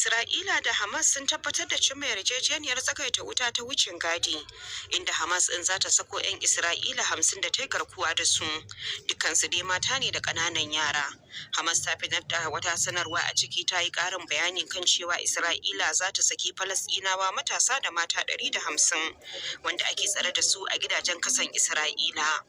Isra'ila da Hamas sun tabbatar da cimma yarjejeniyar tsagaita wuta ta wucin gadi, inda Hamas ɗin za ta sako 'yan Isra'ila 50 da ta yi garkuwa da su. Dukkansu dai mata ne da ƙananan yara. Hamas ta fitar da wata sanarwa, a ciki ta yi ƙarin bayani kan cewa Isra'ila za ta saki Falasɗinawa matasa da mata 150 wanda ake tsare da su a gidajen kasan Isra'ila.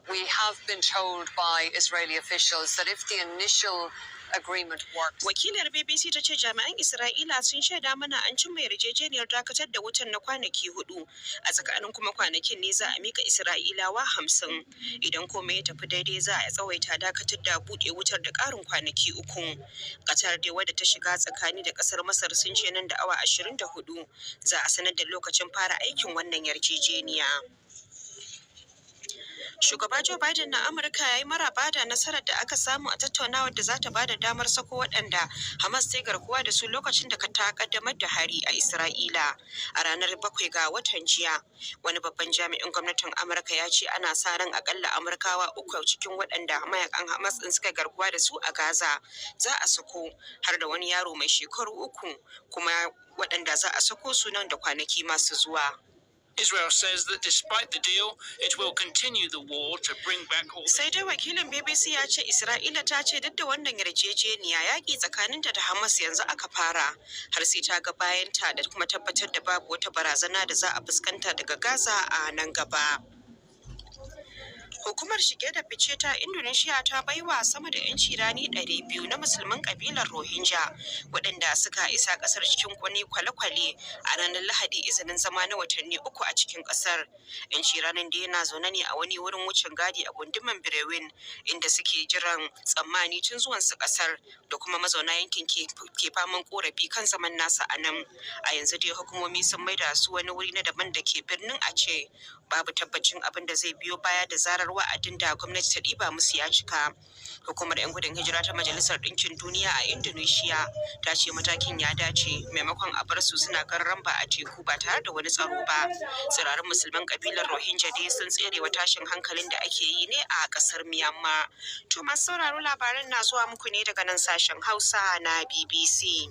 We have been told by Israeli officials that if the initial agreement works, Wakilar BBC ta ce jami'an Isra'ila sun shaida mana an cimma yarjejeniyar dakatar da wutan na kwanaki 4. A tsakanin kuma kwanakin ne za a mika Isra'ilawa 50. Idan komai ya tafi daidai, za a tsawaita dakatar da buɗe wutar da ƙarin kwanaki 3. Qatar dai, wadda ta shiga tsakani, da ƙasar Masar sun ce nan da awa 24 za a sanar da lokacin fara aikin wannan yarjejeniya. Shugaba Joe Biden na Amurka ya yi maraba da nasarar da aka samu a tattaunawar da za ta ba da damar sako waɗanda Hamas ta yi garkuwa da su lokacin da ta kaddamar da hari a Isra'ila a ranar 7 ga watan jiya. Wani babban jami'in gwamnatin Amurka ya ce ana sa ran akalla Amurkawa uku cikin waɗanda mayakan Hamas ɗin suka garkuwa da su a Gaza za a sako, har da wani yaro mai shekaru 3, kuma waɗanda za a sako su nan da kwanaki masu zuwa. Israel says that despite the deal, it will continue the war to bring back all. Sai dai wakilin BBC ya ce Isra'ila ta ce duk da wannan yarjejeniya, yaƙi tsakaninta da Hamas yanzu aka fara, har sai ta ga bayanta da kuma tabbatar da babu wata barazana da za a fuskanta daga Gaza a nan gaba. Hukumar shige da fice ta Indonesia ta baiwa sama da 'yanci rani 200 na Musulman kabilar Rohingya waɗanda suka isa ƙasar cikin wani kwale-kwale a ranar Lahadi izinin zama na watanni 3 a cikin ƙasar. 'Yanci ranin da yana zaune ne a wani wurin wucin gadi a gunduman Bireuen, inda suke jiran tsammani tun zuwan su ƙasar, da kuma mazauna yankin ke faman korafi kan zaman nasa a nan. A yanzu dai hukumomi sun maida su wani wuri na daban da ke birnin Aceh. Babu tabbacin abin da zai biyo baya da zarar wa'adin da gwamnati ta ɗiba musu ya cika. Hukumar 'yan gudun hijira ta Majalisar Ɗinkin Duniya a Indonesia ta ce matakin ya dace maimakon a bar su suna ba a teku ba tare da wani tsaro ba. Tsirarin Musulman kabilar Rohingya dai sun tsere wa tashin hankalin da ake yi ne a ƙasar Myanmar. To, masu sauraro, labaran na zuwa muku ne daga nan sashen Hausa na BBC.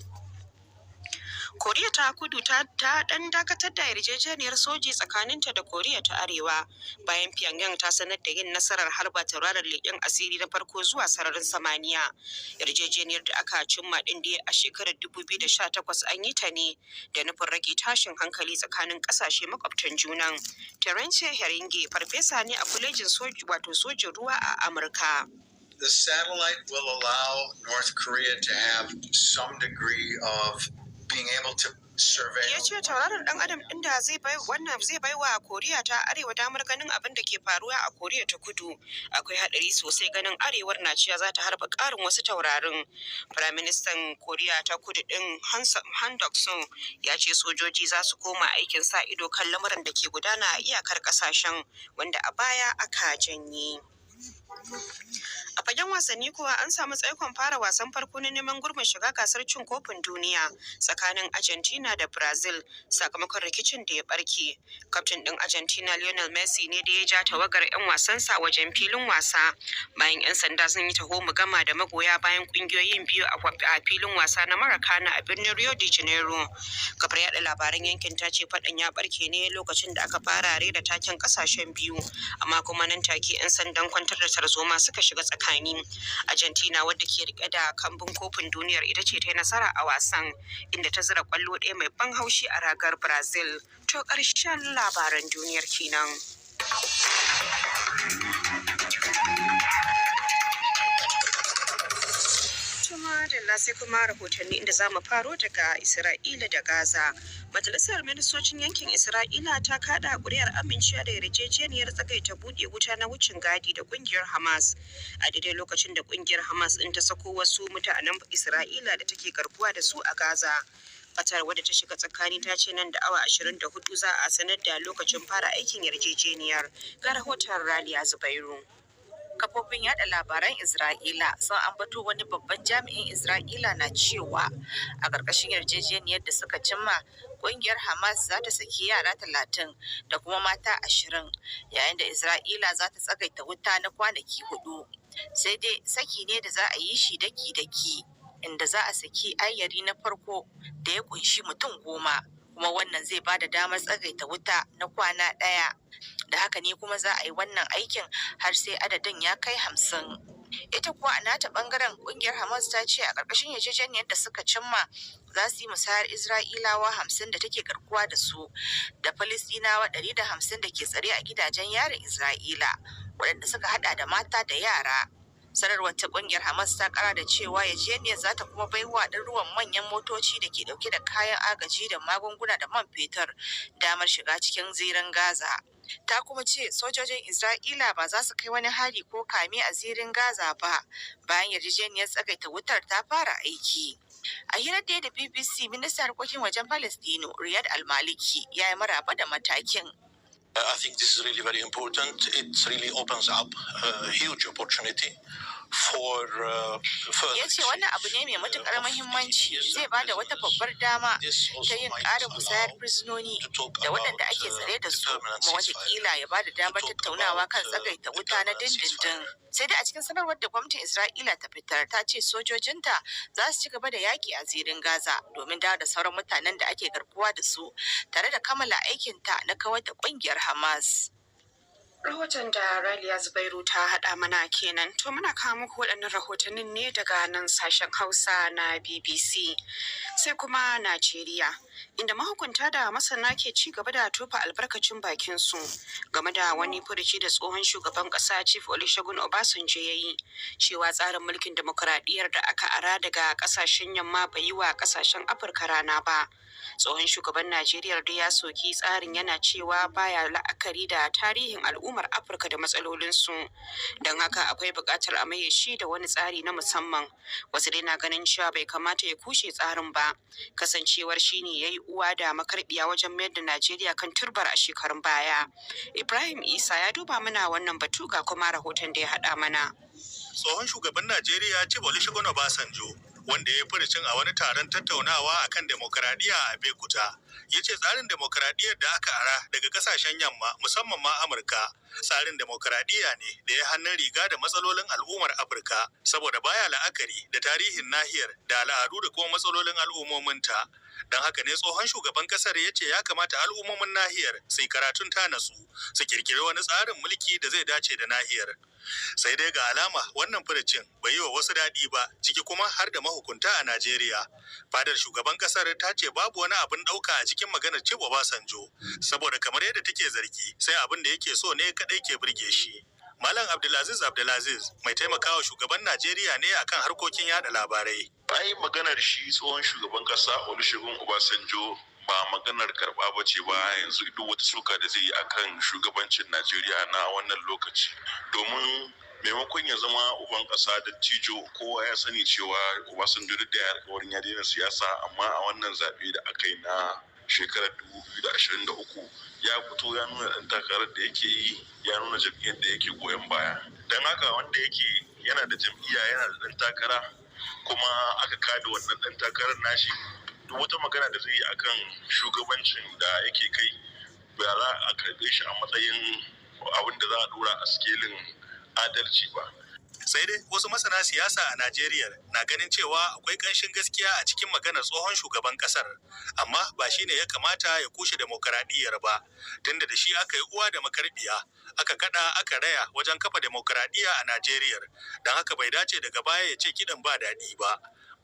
Koriya ta Kudu ta dan dakatar da yarjejeniyar soji tsakaninta da Koriya ta Arewa bayan Pyongyang ta sanar da yin nasarar harba tauraron leƙen asiri na farko zuwa sararin samaniya. Yarjejeniyar da aka cimma din dai a shekarar 2018 an yi ta ne da nufin rage tashin hankali tsakanin kasashe makwabtan junan. Terence Heringe farfesa ne a kwalejin soji, wato sojin ruwa a Amurka. The satellite will allow North Korea to have some degree of being able to survey. Ya ce tauraron dan adam ɗin da zai bai wannan zai bai wa Koriya ta Arewa damar ganin abin da ke faruwa a Koriya ta Kudu. Akwai hadari sosai ganin Arewar na cewa za ta harba ƙarin wasu taurarin. Firaministan Koriya ta Kudu ɗin Han Duck-soo ya ce sojoji za su koma aikin sa ido kan lamuran da ke gudana a iyakar ƙasashen, wanda a baya aka janye. A fagen wasanni kuwa, an samu tsaikon fara wasan farko na neman gurbin shiga gasar cin kofin duniya tsakanin Argentina da Brazil sakamakon rikicin da ya barke. Kaftin ɗin Argentina Lionel Messi ne da ya ja tawagar 'yan wasansa wajen filin wasa bayan 'yan sanda sun yi taho mu gama da magoya bayan kungiyoyin biyu a filin wasa na Maracana a birnin Rio de Janeiro. Kafar yada labaran yankin ta ce faɗan ya barke ne lokacin da aka fara rera taken kasashen biyu, amma kuma nan take 'yan sandan kwantar da tarzoma suka shiga tsakani. Argentina, wadda ke rike da kambun kofin duniyar, ita ce ta yi nasara a wasan, inda ta zira kwallo ɗaya mai ban haushi a ragar Brazil. To, ƙarshen labaran duniyar kenan. Madalla, sai kuma rahotanni, inda za mu faro daga Isra'ila da Gaza. Majalisar Ministocin yankin Isra'ila ta kada kuri'ar amincewa da yarjejeniyar tsagaita buɗe wuta na wucin gadi da kungiyar Hamas, a daidai lokacin da kungiyar Hamas ɗin ta sako wasu mutanen Isra'ila da take garkuwa da su a Gaza. Qatar, wadda ta shiga tsakani, ta ce nan da awa 24 za a sanar da lokacin fara aikin yarjejeniyar. Ga rahoton Raliya Zubairu. Kafofin yada labaran Isra'ila sun ambato wani babban jami'in Isra'ila na cewa a ƙarƙashin yarjejeniyar da suka cimma, ƙungiyar Hamas za ta saki yara 30 da kuma mata 20, yayin da Isra'ila za ta tsagaita wuta na kwanaki 4. Sai dai saki ne da za a yi shi daki-daki. Inda za a saki ayyari na farko da ya kunshi mutum 10, kuma wannan zai ba da damar tsagaita wuta na kwana ɗaya. Da haka ne kuma za a yi wannan aikin har sai adadin ya kai 50. Ita kuwa a nata bangaren, kungiyar Hamas ta ce a ƙarƙashin yarjejeniyar da suka cimma, za su yi musayar Isra'ilawa 50 da take garkuwa da su da Falistinawa 150 da ke tsare a gidajen yarin Isra'ila, waɗanda suka hada da mata da yara. Sanarwar ta kungiyar Hamas ta kara da cewa yarjejeniyar za ta kuma baiwa ɗaruruwan manyan motoci da ke dauke da kayan agaji da magunguna da man fetur damar shiga cikin Zirin Gaza. Ta kuma ce sojojin Isra'ila ba za su kai wani hari ko kame a Zirin Gaza ba bayan yarjejeniyar tsagaita wutar ta fara aiki. A hirar da da BBC, ministan harkokin wajen Palestino Riyad Almaliki ya yi maraba da matakin. I think this is really very important. It really opens up a huge opportunity for further Ya ce wannan abu ne mai matukar muhimmanci, zai ba da wata babbar dama ta yin ƙarin musayar fursunoni da waɗanda ake tsare da su, kuma watakila ya ba da damar tattaunawa kan tsagaita wuta na dindindin. Sai dai a cikin sanarwar da gwamnatin Isra'ila ta fitar, ta ce sojojinta za su ci gaba da yaƙi a Zirin Gaza domin dawo da sauran mutanen da ake garkuwa da su, tare da kammala aikinta na kawar da ƙungiyar Hamas. Rahoton da Raliya Zubairu ta haɗa mana kenan. To, muna kawo muku waɗannan rahotannin ne daga nan sashen Hausa na BBC. Sai kuma Najeriya, inda mahukunta da masana ke ci gaba da tofa albarkacin bakin su game da wani furuci da tsohon shugaban ƙasa Chief Olusegun Obasanjo ya yi, cewa tsarin mulkin demokuraɗiyyar da aka ara daga ƙasashen yamma bai yi wa ƙasashen Afirka rana ba. Tsohon shugaban Najeriya da ya soki tsarin, yana cewa baya la'akari da tarihin al'ummar Afirka da matsalolinsu, don haka akwai buƙatar a maye shi da wani tsari na musamman. Wasu dai na ganin cewa bai kamata ya kushe tsarin ba, kasancewar shi ne ya yi uwa da makarbiya wajen mayar da Najeriya kan turbar a shekarun baya. Ibrahim Isa ya duba mana wannan batu, ga kuma rahoton da ya haɗa mana. Tsohon shugaban Najeriya Chief Olusegun Obasanjo, wanda ya furucin a wani taron tattaunawa akan demokradiyya a Abeokuta, ya ce tsarin demokradiyyar da aka ara daga kasashen yamma, musamman ma Amurka, tsarin demokradiyya ne da ya hannun riga da matsalolin al'ummar Afirka, saboda baya la'akari da tarihin nahiyar da al'adu da kuma matsalolin al'ummominta. Don haka ne tsohon shugaban kasar ya ce ya kamata al'ummomin nahiyar su yi karatun ta natsu, su kirkiri wani tsarin mulki da zai dace da nahiyar. Sai dai ga alama wannan furucin bai yi wa wasu daɗi ba, ciki kuma har da mahukunta a Najeriya. Fadar shugaban kasar ta ce babu wani abin ɗauka a cikin maganar Chief Obasanjo, saboda kamar yadda take zargi, sai abin da yake so ne kaɗai ke burge shi. Malam Abdulaziz Abdulaziz mai taimakawa shugaban Najeriya ne akan harkokin yada labarai. Ai maganar shi tsohon shugaban kasa Olusegun Obasanjo ba maganar karba ba ce ba yanzu, duk wata suka da zai yi akan shugabancin Najeriya na wannan lokaci. Domin maimakon ya zama uban kasa da tijo, kowa ya sani cewa Obasanjo duk da ya alkawarin ya daina siyasa, amma a wannan zaɓe da aka yi na shekarar 2023 ya fito ya nuna ɗan takarar da yake yi, ya nuna jam'iyyar da yake goyon baya. Don haka wanda yake yana da jam'iyya, yana da ɗan takara, kuma aka kada wannan ɗan takarar nashi, duk wata magana da zai yi akan shugabancin da yake kai ba za a karɓe shi a matsayin abin da za a dora a sikelin adalci ba. Sai dai wasu masana siyasa a Najeriya na ganin cewa akwai ƙanshin gaskiya a cikin maganar tsohon shugaban ƙasar, amma ba shi ne ya kamata ya kushe demokaradiyyar ba, tunda da shi aka yi uwa da makarbiya, aka kada aka raya wajen kafa demokaradiyya a Najeriya, don haka bai dace daga baya ya ce kiɗan ba daɗi ba.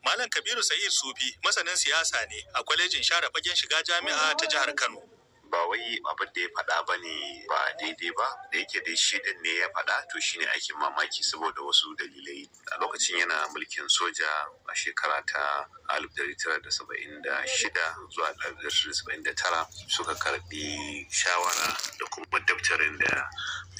Malam Kabiru Sa'id Sufi masanin siyasa ne a kwalejin share fagen shiga jami'a ta jihar Kano. Ba wai abin da ya faɗa ba ne ba daidai ba, da yake dai shi din ne ya faɗa, to shine aikin mamaki saboda wasu dalilai. A lokacin yana mulkin soja a shekara ta 1976 zuwa 1979, suka karbi shawara da kuma daftarin da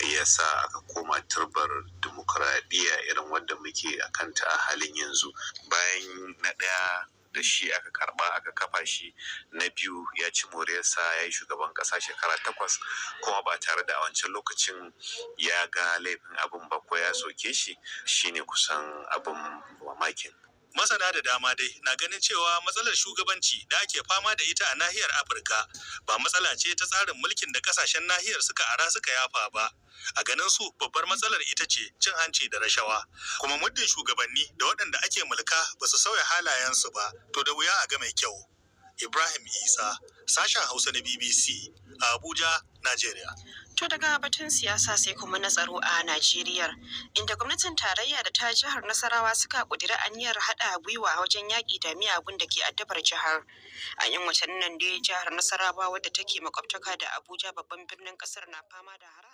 ya sa aka koma turbar dimokuraɗiyya irin wadda muke a kanta a halin yanzu. Bayan na ɗaya da shi aka karba aka kafa shi, na biyu ya ci moriyarsa, ya yi shugaban kasa shekara 8, kuma ba tare da a wancan lokacin ya ga laifin abin ba ko ya soke shi, shine kusan abin mamakin. Masana da dama dai na ganin cewa matsalar shugabanci da ake fama da ita a nahiyar Afirka ba matsala ce ta tsarin mulkin da kasashen nahiyar suka ara suka yafa ba. A ganin su, babbar matsalar ita ce cin hanci da rashawa. Kuma muddin shugabanni da waɗanda ake mulka ba su sauya halayensu ba, to da wuya a ga mai kyau. Ibrahim Isa, sashen Hausa na BBC, a Abuja, Najeriya. To, daga batun siyasa sai kuma na tsaro a Najeriya, inda gwamnatin tarayya da ta jihar Nasarawa suka kudiri aniyar haɗa gwiwa wajen yaƙi da miyagun da ke addabar jihar. A yan watannin nan dai, jihar Nasarawa, wadda take makwabtaka da Abuja, babban birnin ƙasar, na fama da hare